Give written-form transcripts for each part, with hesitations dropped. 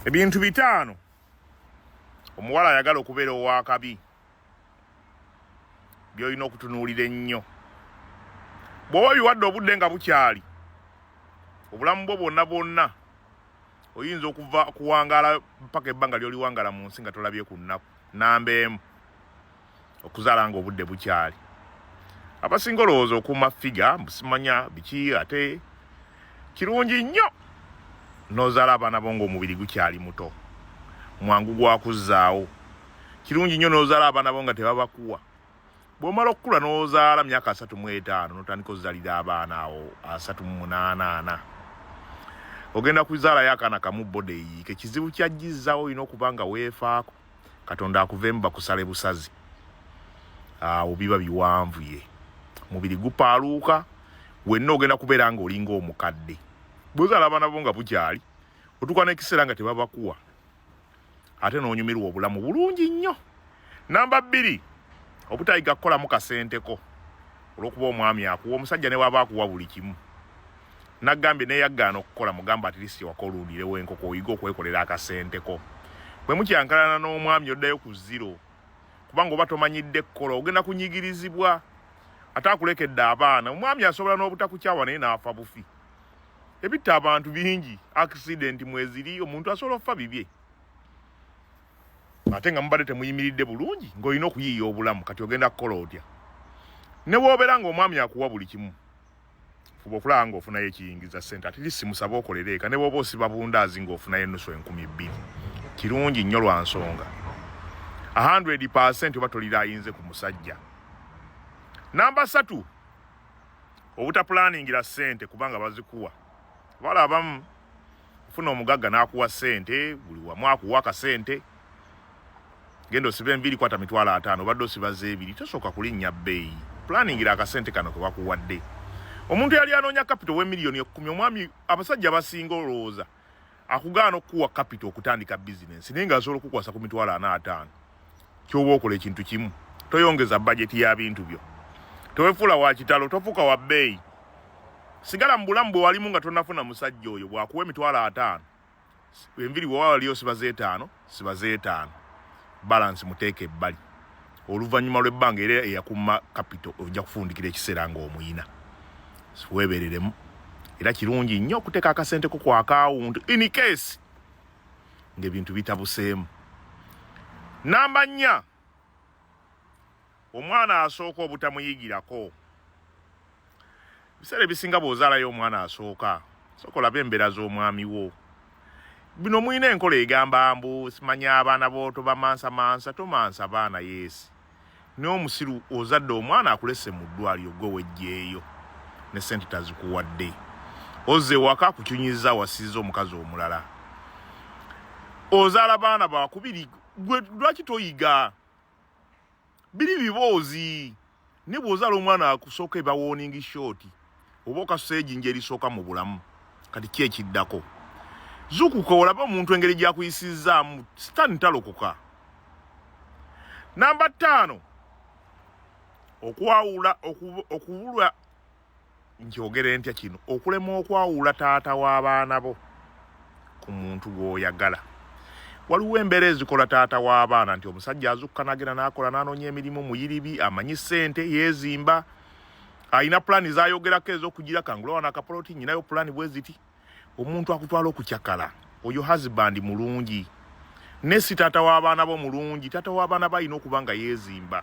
Ebintu 5 omuwala ayagala okubeera ow'akabi by'olina okutunuulira ennyo. Bw'oba obiwadde obudde nga bukyali, obulamu bwo bwonna bwonna oyinza okuva kuwangaala mpaka ebbanga ly'oliwangaala mu nsi nga tolabye ku nnaku. Namba 1, okuzaala nga obudde bukyali. Abasinga olowooza okuuma figa mbusimanya biki, ate kirungi nnyo n'ozaala abaana bo ng'omubiri gukyali muto, mwangu gwa kuzzaawo. Kirungi nnyo n'ozaala abaana bo nga tebabakuwa. Bw'omala okukula n'ozaala myaka 35 n'otandika ozalira abaana awo 38 4, ogenda kuzaalayo akaana kamu bode eyiike. Kizibu kyajjizaawo, olina okuba nga weefaako. Katonda akuveemu bakusale busazi, awo biba biwanvuye, mubiri gupaaluuka, wenna ogenda kubeera ng'olinga omukadde. Bw'ozaala abaana bo nga bukyali, otuuka n'ekiseera nga tebabakuwa, ate n'onyumirwa obulamu bulungi nnyo. Namba 2, obutayiga kukolamu kasenteko olw'okuba omwami akuwa. Omusajja ne bw'aba akuwa buli kimu, nagambye neyagaana okukola, mugamba at least waka olundirewo enkoko oyige okwekolera akasenteko. Bwe mukyankalana n'omwami oddayo ku zero, kubanga oba tomanyidde kukola ogenda kunyigirizibwa, ate akulekedde abaana. Omwami asobola n'obutakukyawa naye n'afa bufi. Ebitta abantu bingi, accident mweziri, omuntu asobola okufa bibye ate nga mubadde temuyimiridde bulungi, ng'olina okuyiiya obulamu. Kati ogenda kukola otya? Ne bw'obeera ng'omwami akuwa buli kimu, fuba okulaba ng'ofunayo ekiyingiza ssente, at least musabe okolere eka, ne bw'oba osiba bundaazi ng'ofunayo ennusu 2000, kirungi nnyo lwa nsonga 100% oba tolirayinze ku musajja. Namba 3, obutapulaningira ssente kubanga bazikuwa. Abawala abamu ofuna omugagga n'akuwa ssente, buli wamu akuwa akasente, genda osiba enviiri kwata 50,000, obadde osiba z'ebiri, tosooka kulinnya bbeeyi, pulaningira akasente kano ke bakuwadde. Omuntu yali anoonya capital w'emiliyoni 10, omwami, abasajja abasinga olowooza akugaana okukuwa capital okutandika bizinensi, naye ng'asobola okukukwasa ku 450,000. Ky'oba okola ekintu kimu, toyongeza bajeti ya bintu byo, tewefuula wa kitalo, tofuuka wa bbeeyi, sigala mu bulamu bwe walimu nga tonafuna musajja oyo. Bw'akuwa 50,000, enviri bwe wali osiba z'etaano, siba z'etaano, balance muteeka ebbali. Oluvannyuma lw'ebbanga era eyakumma capital ojja kufundikira ekiseera ng'omuyina, weebereremu. Era kirungi nnyo okuteeka akasente ko ku akawunti in case ng'ebintu bitabuseemu. Namba 4, omwana asooka obutamuyigirako. Ebiseera ebisinga bw'ozaalayo omwana asooka, sooka olabe embeera z'omwami wo. Bino mulina enkola egamba mbu simanya abaana bo tobamansamansa, tomansa baana, yes, naye omusiru ozadde omwana akulese mu ddwaliro, gwe wejjeeyo ne ssente tazikuwadde, ozze ewaka akukyunyiza, wasiiza omukazi omulala, ozaala baana bakubiri, gwe lwaki toyiga? Biri biboozi. Ne bw'ozaala omwana akusooka eba warning shot, oba okasusa ejinja erisooka mu bulamu. Kati ki ekiddako? Zuukuka olabe omuntu engeri gy'akuyisizzaamu, sitaani talokoka. Namba 5, okwawula, okubulwa, nkyogere ntya kino, okulema okwawula taata w'abaana bo ku muntu gw'oyagala. Waliwo embeera ezikola taata w'abaana nti omusajja azukka n'agenda n'akola n'anoonya emirimu, muyiribi, amanyi ssente, yeezimba, alina pulaani z'ayogerako ez'okugira kangula wano akapoloti, nyinayo pulaani bwe ziti. Omuntu akutwala okucakala oyo husband mulungi, ne si taata w'abaana bo mulungi. Taata w'abaana bo alina okuba nga yeezimba.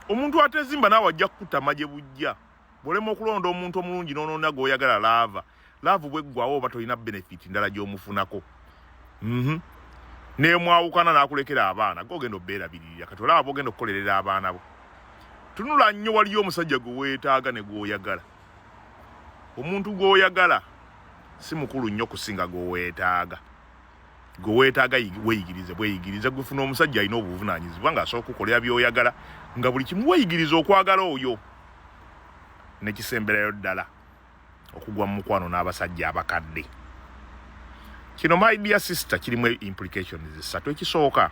Omuntu atezimba naawe ajja kukutama gye bujja. Bw'olema okulonda omuntu omulungi n'onoona gw'oyagala, love love bweggwawo oba tolina benefit ndala gy'omufunako. Nemwawukana n'akulekera abaana, g'ogenda obeerabiririra. Kati olaba bw'ogenda okukolerera abaana bo. Tunula nnyo, waliyo omusajja gwe weetaaga ne gw'oyagala. Omuntu gw'oyagala si mukulu nnyo kusinga gw'oweetaaga. Gwe weetaaga weeyigirize bweyigirize, gwefuna omusajja alina obuvunaanyizibwa ng'asobola okukukolera by'oyagala, nga buli kimu weeyigiriza okwagala oyo. Nekisemberayo ddala, okugwa mu mukwano n'abasajja abakadde. Kino, my dear sister, kirimu implications ssatu. Ekisooka,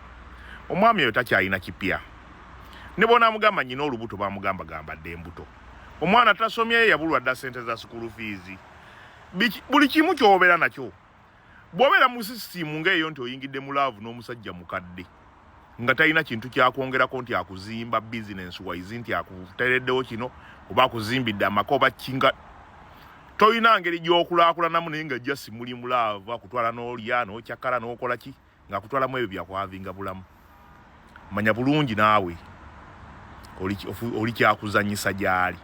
omwami oyo takyalina kipya. Ne bw'onaamugamba nyina olubuto, bamugamba gambadde embuto, omwana tasomye, yabulwa dda ssente za school fees, buli kimu ky'obeera nakyo. Bw'obeera mu sisitiimu ng'eyo nti oyingidde mu laavu n'omusajja mukadde nga talina kintu kyakwongerako nti akuzimba bizinensi wise nti akuteereddewo kino oba akuzimbidde amaka oba kinga tolina ngeri gy'okulaakulanamu naye nga jasi muli mu laavu akutwala n'olya n'okyakala n'okola ki ng'akutwalamu ebyo byakwavinga bulamu manya bulungi naawe oli kyakuzanyisa gyali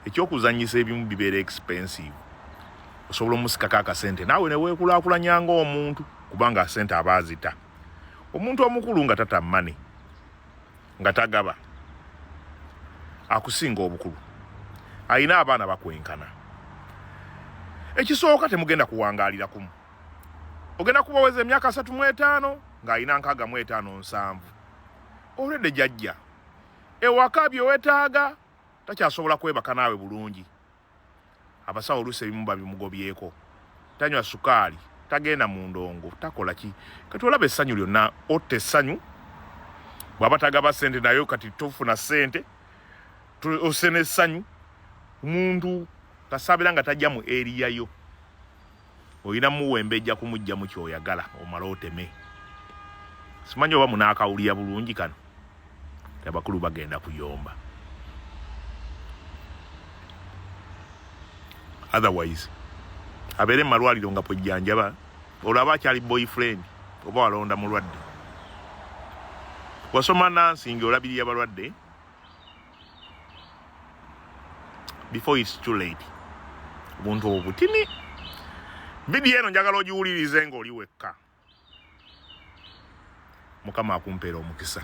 ekyokuzanyisa ebimu bibeera expensive osobola omusikako akasente naawe neweekulakulanya ng'omuntu kubanga asente aba azita omuntu omukulu nga tata mane nga tagaba akusinga obukulu alina abaana bakwenkana ekisooka temugenda kuwangaalira kumu ogenda kubaweza emyaka 35 ng'alina 65 7 olwedde jajja ewaka byewetaaga takyasobola kwebaka naawe bulungi abasawo oluusi ebimu babimugobyeko tanywa sukaali tagenda mu ndongo takola ki kati olaba essanyu lyonna otta essanyu bw'aba tagaba ssente nayo kati tofuna ssente ose n'essanyu omuntu kasabira nga tajja mu eriya yo olina muwemba ejja kumugjamu kyoyagala omale oteme simanyi oba munaakawulira bulungi kano abakulu bagenda kuyomba otherwise abeere mu malwaliro nga pwejjanjaba olwo aba akyali boyfriend oba walonda mulwadde wasoma nansi nga olabirira balwadde before it's too late obuntu obwo butini vidiyo eno njagala ogiwulirize ng'oli wekka mukama akumpeera omukisa.